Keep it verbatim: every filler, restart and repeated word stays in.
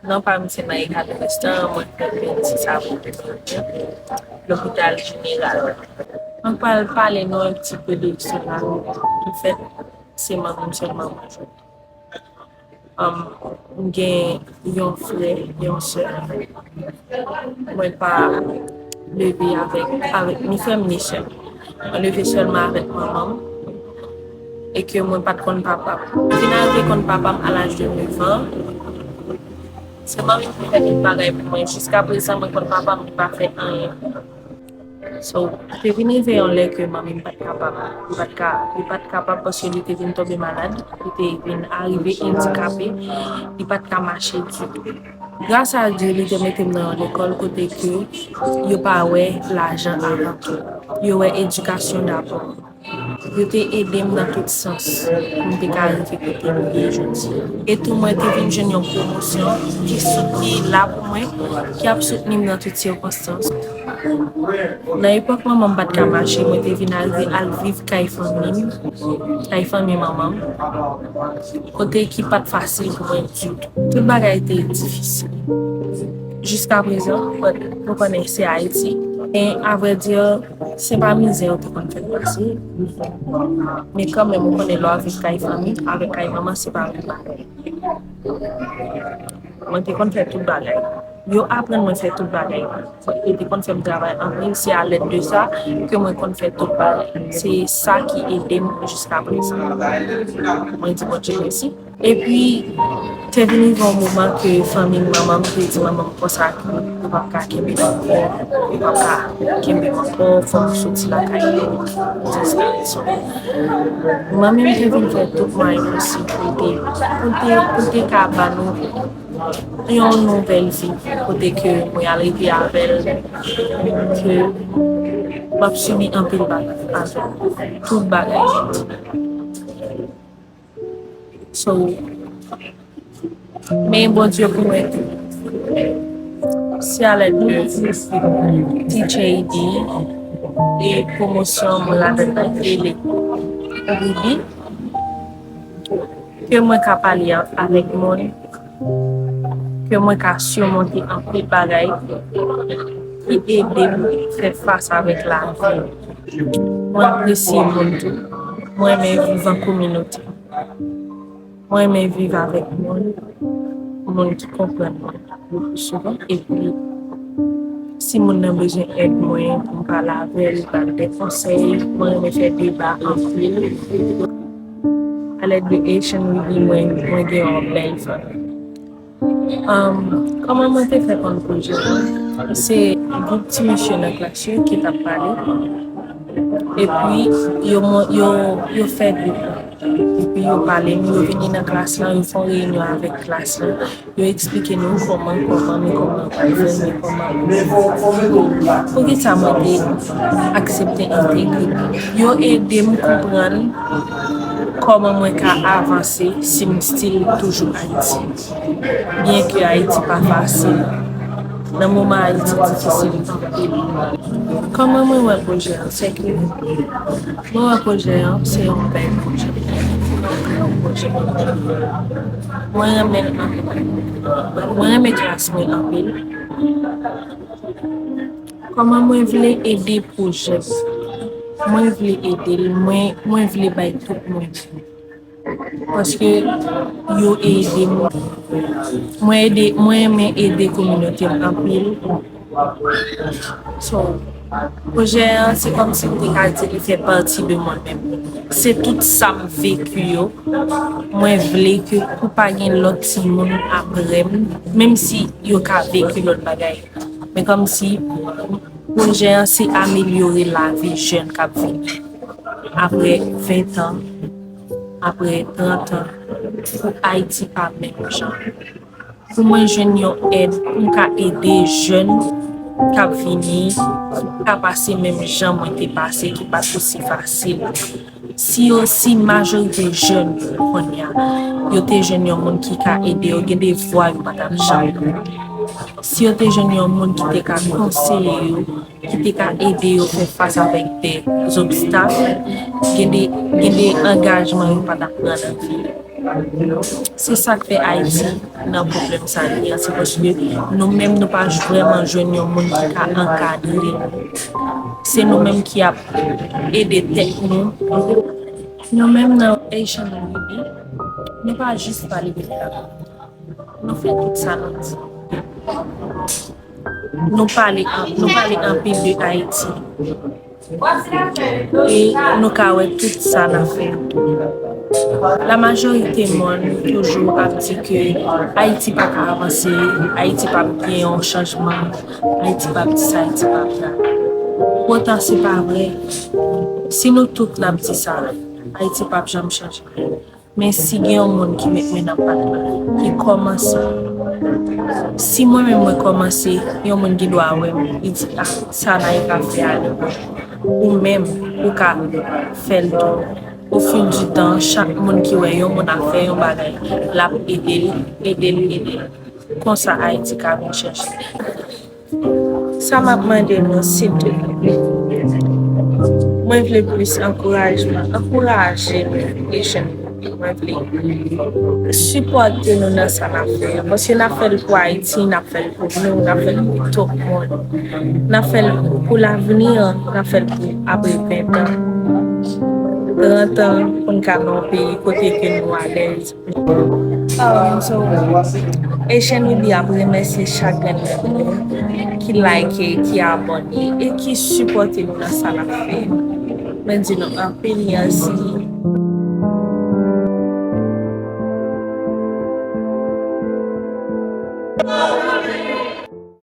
Non pa m se Marie Carolus, mwen fèt vennsis avril de mil ven, lopital jeneral. Mwen pral pale nou un petit peu de cela. An fèt, se manmi m sèlman mwen jwenn. Um, m gen yon frè, yon sè. Mwen pa leve avèk, avèk ni frè m ni sè m. Mwen leve sèlman avèk manman m. E ke mwen pa t konn papa m. Mwen vin arive konn papa m a laj de nèf an. Se manmi m ki fè tout bagay pou mwen. Jiska prezan, mwen konn papa m, li pa fè anyen. So, te vin rive yon lè ke manmi m pa t kapab, li pa t ka, li pa t kapab paske li te vin tonbe malad, li te vin arive andikape, li pa t ka mache ditou. Gras a Dye, li te mete m nan yon lekòl kote ke yo pa wè lajan avan tou. Yo wè edikasyon dabò. Yo te ede m nan tout sans pou m te ka rive kote m ye jodi a. E tou, mwen te vin jwenn yon pwomosyon ki sou, ki la pou mwen, ki ap soutni m nan tout sikonstans. Nan epòk manman m pa t ka mache, mwen te vin arive al viv kay fanmi m, kay fanmi manman m, kote ki pa t fasil pou mwen ditou. Tout bagay te difisil. Jiska prezan, but nou konnen se Ayiti. E avrèdi, se pa mizè yo te konn fè m pase. Men kanmenm, ou konnen lè w ap viv kay fanmi, avèk kay manman, se pa menm bagay. Mwen te konn fè tout bagay. Yo aprann mwen fè tout bagay. Yo te konn fè m travay anpil. Se alèd de sa ke mwen konn fè tout bagay. Se sa ki ede m jiska prezan. Mwen di Bondye mèsi. Epi, te vin rive yon moman ke fanmi manman m te di manman m konsa ke yo p ap ka kenbe m ankò, yo p ap ka kenbe m ankò, fò m soti lakay yo, dis that. So, manmi m te vin fè tout mwayen posib pou l te, pou l te, pou l te ka ba nou yon nouvèl vi, kote ke mwen al rete avè l, ke m ap sibi anpil bagay avè l, tout bagay. So, men Bondye pou mwen tou. Se alèd de T J D e pwomosyon mwen ladan nan ele Ruby ke mwen ka pale a- avèk moun, ke mwen ka simonte anpil bagay ki ede m fè fas avèk lavi. Mwen apresye moun tou. Mwen renmen viv an kominote. Mwen renmen viv avèk moun, moun ki konprann mwen le pli souvan. Epi, si moun nan bezwen èd mwen pou m pale avè l, ba l de konsèy, mwen renmen fè deba anpil. Alèd de Haitian Ruby, mwen, mwen gen yon bèl fanmi. Um, kòman mwen te fè konn pwojè a? Se gwoup ti mesye nan klas yo ki t ap pale. Epi, yo, yo, yo fè gwoup la. Epi, yo pale, yo vini nan klas la, yo fè yon reyinyon avèk klas la. Yo eksplike nou kòman, kòman, men kòman yo pral fè, men kòman. Poukisa mwen te aksepte entegre? Yo ede m konprann kòman mwen ka avanse si m still toujou Ayiti. Byenke Ayiti pa fasil, nan moman Ayiti difisil anpil. Kòman mwen wè pwojè an? Se ke mwen wè pwojè an se yon bèl pwojè. Mwen renmen l anpil. Mwen renmen klas mwen anpil. Kòman mwen vle ede pwojè? Mwen vle ede l, mwen, mwen vle bay tout mwen. Paske yo ede m. Mwen ede, mwen renmen ede kominote m anpil. So, pwojè an, se kòmsi m te ka di li fè pati de mwen menm. Se tout sa m veki yo. Mwen vle ke pou pa gen lòt timoun apre m, menm si yo ka veki lòt bagay. Men kòmsi pwojè an se amelyore lavi jèn k ap vini apre ven an, apre trant an, pou Ayiti pa menm jan. Pou mwen jwenn yon èd, pou m ka ede jèn k ap vini, ki ka pase menm jan mwen te pase, ki pa t osi fasil. Si yo, si majorite jèn yo kounye a, yo te jwenn yon moun ki ka ede yo, gen de vwa yo pa t ap janm pran. Si yo te jwenn yon moun ki te ka konseye yo, ki te ka ede yo fè fas avèk de zobstak, gen de, gen de angajman yo pa t ap pran nan vi yo. Se sa k fè Ayiti nan pwoblèm sa li an, se paske nou menm nou pa vrèman jwenn yon moun ki ka ankadre nou. Se nou menm ki ap ede tèt nou. Nou menm nan Haitian Unity, nou pa jis pale de travay. Nou fè tout sa nou di. Nou pale, nou pale anpil de Ayiti. E nou ka wè tout sa n ap fè. La majorite moun toujou ap di ke Ayiti pa ka avanse, Ayiti p ap gen yon chanjman, Ayiti p ap di sa, Ayiti p ap sa. Poutan se pa vre. Si nou tout n ap di sa, Ayiti p ap janm chanje. Men si gen yon moun ki met men nan pat la, ki kòmanse, si mwen menm mwen kòmanse, yon moun gen dwa wè m, li di, ah, sa Naïka fè a li bon. Ou menm, ou ka fè l tou. Au fil du temps, chak moun ki wè yon moun ap fè yon bagay, l ap ede l, ede l, ede l. Konsa Ayiti ka vin chèche. Sa m ap mande nou, silvouplè, mwen vle plis ankourajman. Ankouraje nou, Haitian Unity. Mwen vle sipòte nou nan sa n ap fè a. Paske n ap fè l pou Ayiti, n ap fè l pou nou, n ap fè l pou tout moun. N ap fè l pou lavni an, n ap fè l pou apre ven tan, trant an, pou n ka nan yon peyi kote ke nou alèz. Um, so, Haitian Unity ap remèsye chak grenn moun ki like, ki abòne e ki sipòte nou nan sa n ap fè. Mwen di nou anpil mèsi.